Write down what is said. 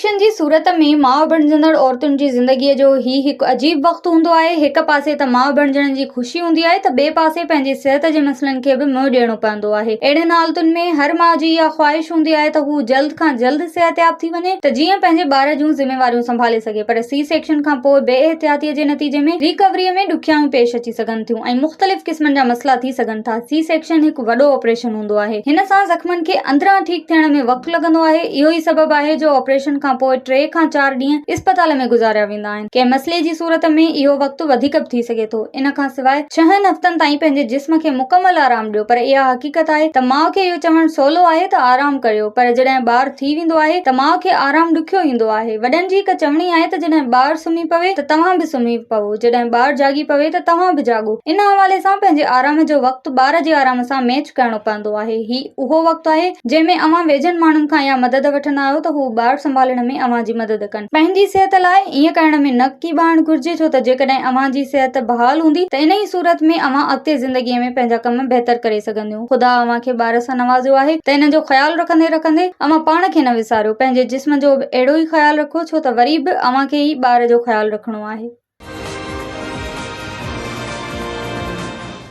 Section جي صورت ۾ ماء بڻجندڙ عورتن جي زندگيء جو هي هڪ عجيب وقت هوندو آهي. هڪ پاسي ته ماء بڻجڻ جي خوشي هوندي آهي ته ٻئي پاسي پنهنجي صحت جي مسئلن کي به منهن ڏيڻو پوندو آهي. اهڙين حالتن ۾ هر ماء جي اها خواهش هوندي آهي ته هو جلد کان جلد صحتياب ٿي وڃي ته جيئن پنهنجي ٻار جون ذميواريون سنڀالي سگهي پر سي سيڪشن کان پوء بي احتياطيء جي نتيجي ۾ ريڪوريء ۾ ڏکيائيون پيش اچي سگهن ٿيون ۽ مختلف قسمن جا مسئلا ٿي سگهن ٿا. سي سيڪشن هڪ وڏو آپريشن هوندو آهي. هن سان زخمن کي اندران ٺيڪ ٿيڻ ۾ وقت لڳندو آهي، اهو ئي سبب آهي جو آپريشن کان پوء ٽي کان چار ڏينهن اسپتال ۾ گذاريا ويندا آهن. ڪنهن مسئلي جي صورت ۾ اهو وقت وڌيڪ به ٿي سگهي ٿو. ان کان سواء ڇهن هفتن تائين پنهنجي جسم کي مڪمل آرام ڏيو پر اها حقيقت آهي ته ماء کي اهو چوڻ سولو آهي ته آرام ڪريو پر جڏهن ٻار ٿي ويندو آهي ته ماء کي آرام ڏکيو ايندو آهي. وڏن جي هڪ چوڻي آهي ته جڏهن ٻار سمهي پوي ته توهان به سمهي پئو، جڏهن ٻار جاڳي پوي ته توهان به جاڳو. ان حوالي سان پنهنجي آرام جو وقت ٻار جي آرام سان ميچ ڪرڻو پوندو آهي. هي اهو وقت آهي جنهن ۾ اوهان ويجهن ماڻهن کان اها مدد وٺندا آهيو ته هو ٻار سنڀالڻ ۾ اوهان جي مدد ڪن. پنهنجي صحت لاء ائين ڪرڻ ۾ نه ڪيٻائڻ گهرجي ڇو ته جيڪڏهن اوهان جي صحت بحال هوندي ته انهي صورت ۾ اوهان اڳتي زندگيء ۾ پنهنجا ڪم بهتر ڪري سگهنديون. خدا اوهان کي ٻار سان نوازيو آهي ته ان جو خيال رکندي رکندي اوهان پاڻ کي نه وساريو. پنهنجي جسم جو به اهڙو ئي خيال رکو ڇو ته وري به اوهان کي ئي ٻار جو خيال رکڻو آهي.